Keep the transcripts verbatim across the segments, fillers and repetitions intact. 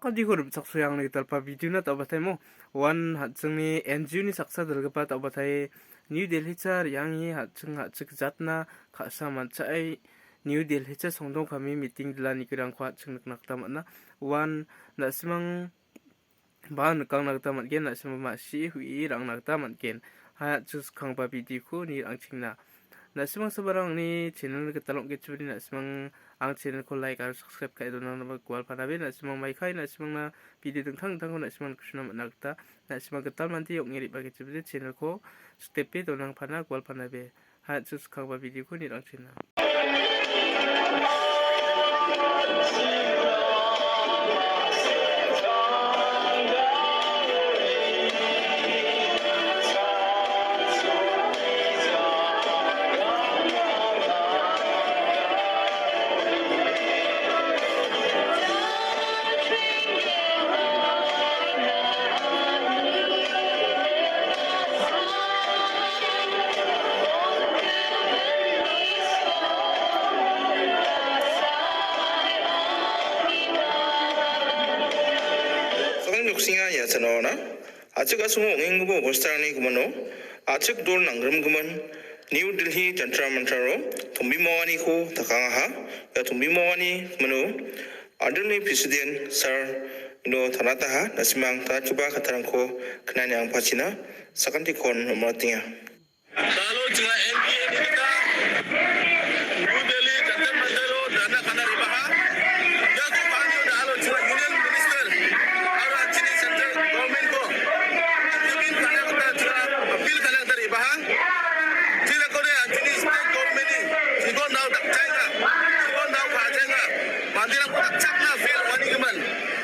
Kadiko ripchaksoe angni gitalpa video-na ta·bataimo. Uan an·chingni N G O-ni saksa dilgipa ta·batai New Delhi-cha re·ange an·ching an·chik jatna ka·sa man·chae New Delhi-cha songdong kami miting dilanirangko an·ching nikna gita man·a. Uan na·simang ba nikangna gita man·gen, na·simang ma·sie hu·e ra·angna gita man·gen. Hai an·ching skangba video-ko ni ra·angchengna. Na·simang sabarangni channel gital ong·genchimode na·simang ang channel-ko like aro subscribe ka·e donangnaba gual panabe. Na·simang maikai na·simangna video dingtang dingtangko na·simang nikchina man·a gita, na·simang gital mande ong·e re·bagenchimode channel-ko sitepe donangpana gual panabe. Hai an·ching skangba video-ko ni ra·angchengna. Sakan noksinga ia chanaona. A·chik a·songo ong·enggipa obostarangni gimino a·chik dol nangrimgimin New Delhi Jantar Mantaro tombimonganiko dakangaha. Ia tombimonganiko mino Andalni President Sir Ino Tanataha, na·simang tanatgipa kattarangko knani angpachina sakantikon omratenga. Dalo chinga N P A ni gita New Delhi Jantar Mantaro dharna ka·na re·baha. Ia ko·panio dalo chinga Union Minister aro an·chingni Central Government ko intervene ka·na gita chinga appeal ka·na gita re·baha. Chini dakode an·chingni State Government ni chikon dao dakchaenga, chikon dao ka·chaenga, manderangko dakchakna fail ong·anigimin.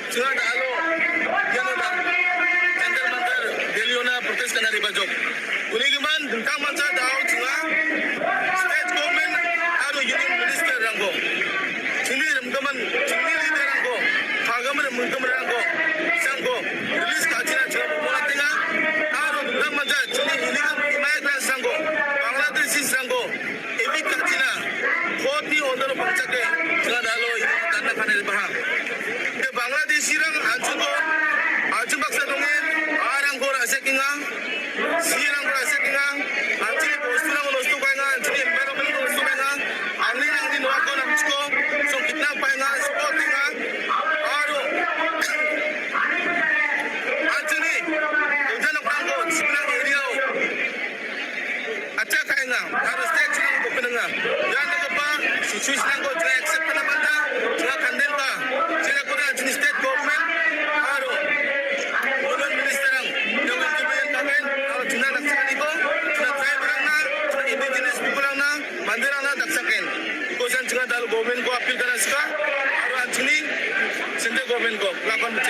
Chinga dalo iano da Jantar Mantar Delhi-ona protest ka·na re·bajok. Unigimin dingtangmancha dao chinga State Government aro Union Minister-rangko, chini rimgimin, chini leader-rangko, kagimin rimgiminrangko, sangko release ka·china chinga momoratenga. Aro dingtangmancha chini illegal immigrants-rangko, Bangladeshis-rangko, evict ka·china court-ni order-o pangchake chinga dalo iano dharna ka·na re·baha. Ia Bangladeshirang an·chingko, an·ching baksa dongen, a·rangko ra·sekenga, sirangko ra·sekenga, an·chingni bosturangko nosto ka·enga, an·chingni environment-ko nosto ka·enga, angni nangni noako namchiko songkitna paenga, sikotenga, aro an·chingni gilja nokrangko chipinang area-o Acha ka·enga, aro state chinang bokninga. Ia nanggipa situation-rangko chinga accept ka·na man·a, chinga condemn ka. Chinga kona chini state government, aro union minister-rang, ia win ka·gen, aro chinga dakchakaniko, chinga tribe-rangna, chinga indigenous people-rangna, manderangna dakchaken. Kosan chinga dal government-ko appeal ka·na sika, aro an·chingni central government-ko lakon